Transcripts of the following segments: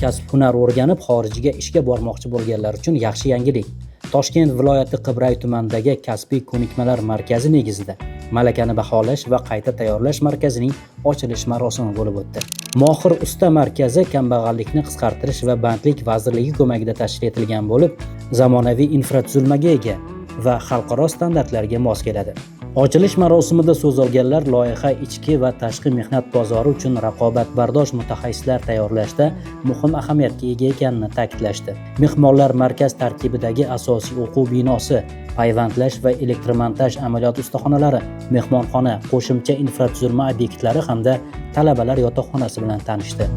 Kasb hunar o'rganib, xorijga ishga bormoqchi bo'lganlar uchun yaxshi yangilik. Toshkent viloyati Qibray tumanidagi kasbiy ko'nikmalar markazi negizida malakani baholash va qayta tayyorlash markazining ochilish marosimi bo'lib o'tdi. Mohir usta markazi Kambag'allikni qisqartirish va bandlik vazirligi ko'magida tashkil etilgan bo'lib, zamonaviy infratuzilmaga ega va xalqaro standartlarga mos keladi. Ochilish marosimida so'z olganlar loyiha ichki va tashqi mehnat bozori uchun raqobatbardosh mutaxassislar tayyorlashda muhim ahamiyatga ega ekanini ta'kidlashdi. Mehmonlar markaz tarkibidagi asosiy o'quv binosi, payvandlash va elektromontaj amaliyot ustaxonalari, mehmonxona, qo'shimcha infratuzilma obyektlari hamda talabalar yotoqxonasi bilan tanishdi.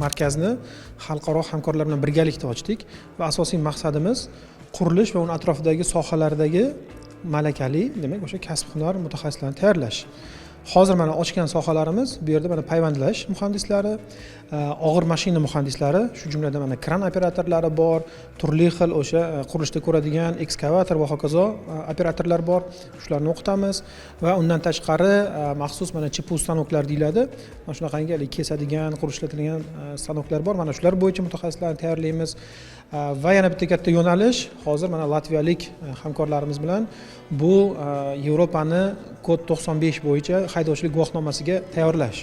Markazni xalqaro hamkorlar bilan birgalikda ochdik va asosiy maqsadimiz qurilish va uni atrofidagi sohalardagi malakali, demak, o'sha kasb hunar mutaxassislarini tayyorlash. Hozir mana ochgan sohalarimiz bu yerda mana payvandlash muhandislari, og'ir mashina muhandislari, shu jumladan mana kran operatorlari bor, turli xil o'sha qurilishda ko'radigan ekskavator va hokazo operatorlar bor, shularni o'qitamiz. Va undan tashqari maxsus mana ЧПУ stanoklar deyiladi, mana shunaqangi haligi kesadigan, qurilish ishlatilgan stanoklar bor, mana shular bo'yicha mutaxassislarni tayyorlaymiz. Va yana bitta katta yo'nalish, hozir mana latviyalik hamkorlarimiz bilan bu Yevropani kod 95 bo'yicha haydovchilik guvohnomasiga tayyorlash.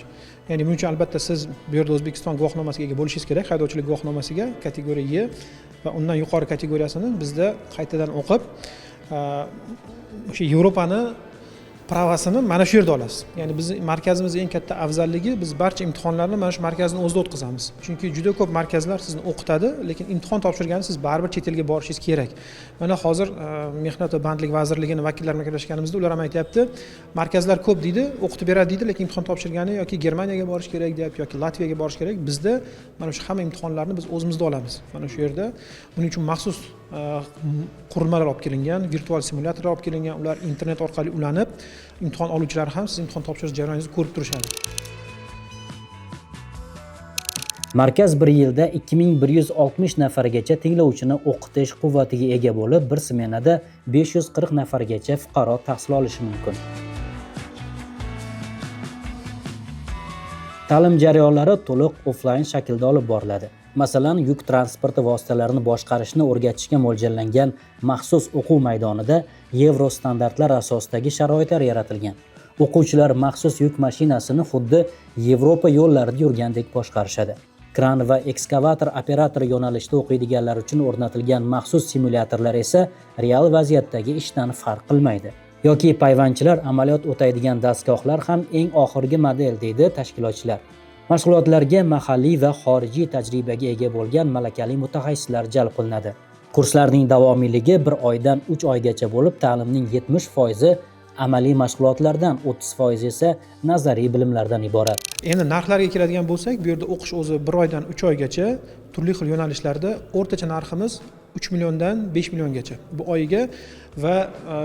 Ya'ni buning uchun albatta siz bu yerda O'zbekiston guvohnomasiga ega bo'lishingiz kerak, haydovchilik guvohnomasiga kategoriya E va undan yuqori kategoriyasini bizda qaytadan o'qib, o'sha Yevropani права sini mana shu yerda olasiz. Ya'ni bizni markazimizni eng katta afzalligi, biz barcha imtihonlarni mana shu markazni o'zida o'tkazamiz. Chunki juda ko'p markazlar sizni o'qitadi, lekin imtihon topshirgani siz baribir chet elga borishingiz kerak. Mana hozir Mehnat va bandlik vazirligini vakillari bilan gaplashganimizda ular ham aytyapti, markazlar ko'p deydi, o'qitib beradi deydi, lekin imtihon topshirgani yoki Germaniyaga borish kerak deyapti, yoki Latviyaga borish kerak. Bizda mana shu hamma imtihonlarni biz o'zimizda olamiz. Mana shu yerda buning uchun maxsus qurilmalar olib kelingan, virtual simulyatorlar olib kelingan, ular internet orqali ulanib, imtihon oluvchilar ham siz imtihon topshirish jaryoningizni ko'rib turishadi. Markaz bir yilda 2160 nafargacha tinglovchini o'qitish quvvatiga ega bo'lib, bir smenada 540 nafargacha fuqaro tahsil olishi mumkin. Ta'lim jarayonlari to'liq offlayn shaklda olib boriladi. Masalan, yuk transporti vositalarini boshqarishni o'rgatishga mo'ljallangan maxsus o'quv maydonida yevro standartlar asosidagi sharoitlar yaratilgan. O'quvchilar maxsus yuk mashinasini xuddi Yevropa yo'llarida yurgandek boshqarishadi. Kran va ekskavator operatori yo'nalishida o'qiydiganlar uchun o'rnatilgan maxsus simulyatorlar esa real vaziyatdagi ishdan farq qilmaydi. Yoki payvandchilar amaliyot o'taydigan dastgohlar ham eng oxirgi model, deydi tashkilotchilar. Mashg'ulotlarga mahalliy va xorijiy tajribaga ega bo'lgan malakali mutaxassislar jalb qilinadi. Kurslarning davomiyligi bir oydan 3 oygacha bo'lib, ta'limning 70% amaliy mashg'ulotlardan, 30% esa nazariy bilimlardan iborat. Endi narxlarga keladigan bo'lsak, bu yerda o'qish o'zi bir oydan 3 oygacha turli xil yo'nalishlarda o'rtacha narximiz 3 milliondan 5 milliongacha bu oyiga va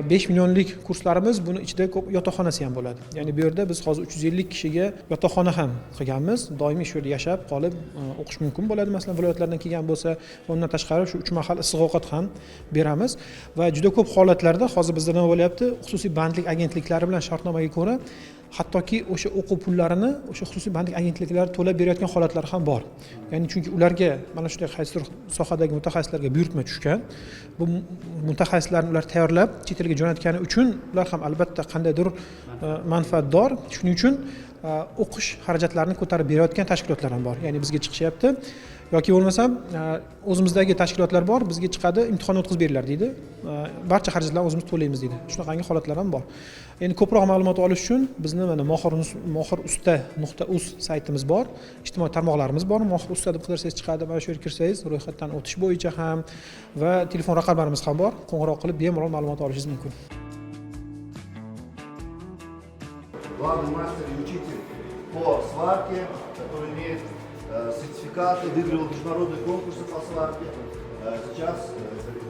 5 millionlik kurslarimiz, buni ichida ko'p yotoqxonasi ham bo'ladi. Ya'ni bu yerda biz hozir 350 kishiga yotoqxona ham qilganmiz, doimiy shu yerda yashab qolib o'qish mumkin bo'ladi, masalan, viloyatlardan kelgan bo'lsa. Va undan tashqari shu 3 mahal issiq ovqat ham beramiz. Va juda ko'p holatlarda hozir bizda nima bo'lyapti, xususiy bandlik agentliklari bilan shartnomaga ko'ra hattoki o'sha o'quv pullarini o'sha xususiy bandlik agentliklari to'lab berayotgan holatlar ham bor. Ya'ni chunki ularga mana shunday qaysidir sohadagi mutaxassislarga buyurtma tushgan, bu mutaxassislarni ular tayyorlab chet elga jo'natgani uchun ular ham albatta qandaydir manfaatdor. Shuning uchun o'qish xarajatlarini ko'tarib berayotgan tashkilotlar ham bor, ya'ni bizga chiqishyapti yoki bo'lmasam o'zimizdagi tashkilotlar bor, bizga chiqadi, imtihon o'tkazib beringlar deydi, barcha xarajatlarni o'zimiz to'laymiz deydi. Shunaqangi holatlar ham bor. Endi ko'proq ma'lumot olish uchun bizni mana mohirusta.uz saytimiz bor, ijtimoiy tarmoqlarimiz bor, Mohir usta deb qidirsangiz chiqadi. Mana shu yerga kirsangiz ro'yxatdan o'tish bo'yicha ham va telefon raqamlarimiz ham bor, qo'ng'iroq qilib bemalol ma'lumot olishingiz mumkin. Главный мастер и учитель по сварке, который имеет сертификаты, выигрывал международные конкурсы по сварке. Сейчас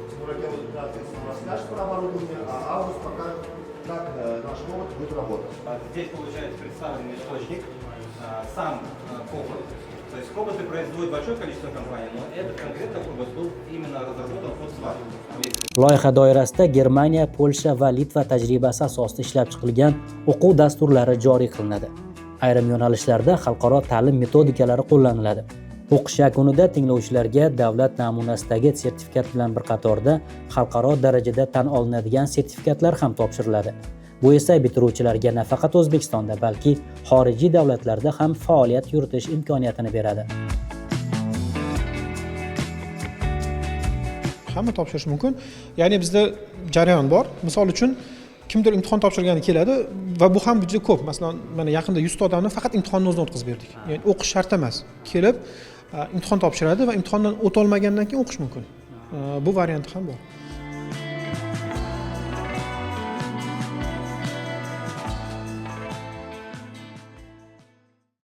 Тимур Акелов кратко нам расскажет про оборудование, а Август покажет, как наш робот будет работать. Здесь получается представлен источник, сам кобот. То есть роботы производят большое количество компаний, но этот конкретно робот был именно разработан под сварку. Loyiha doirasida Germaniya, Polsha va Litva tajribasi asosida ishlab chiqilgan o'quv dasturlari joriy qilinadi. Ayrim yo'nalishlarda xalqaro ta'lim metodikalari qo'llaniladi. O'qish yakunida tinglovchilarga davlat namunasidagi sertifikat bilan bir qatorda xalqaro darajada tan olinadigan sertifikatlar ham topshiriladi. Bu esa bitiruvchilarga nafaqat O'zbekistonda, balki xorijiy davlatlarda ham faoliyat yuritish imkoniyatini beradi. Hamma topshirishi mumkin. Ya'ni bizda jarayon bor. Misol uchun, kimdir imtihon topshirgani keladi va bu ham juda ko'p. Masalan, mana yaqinda 100 ta odamni faqat imtihonni o'zini o'tkazib berdik. Ya'ni o'qish shart emas, kelib imtihon topshiradi va imtihondan o'tolmagandan keyin o'qish mumkin. Bu varianti ham bor.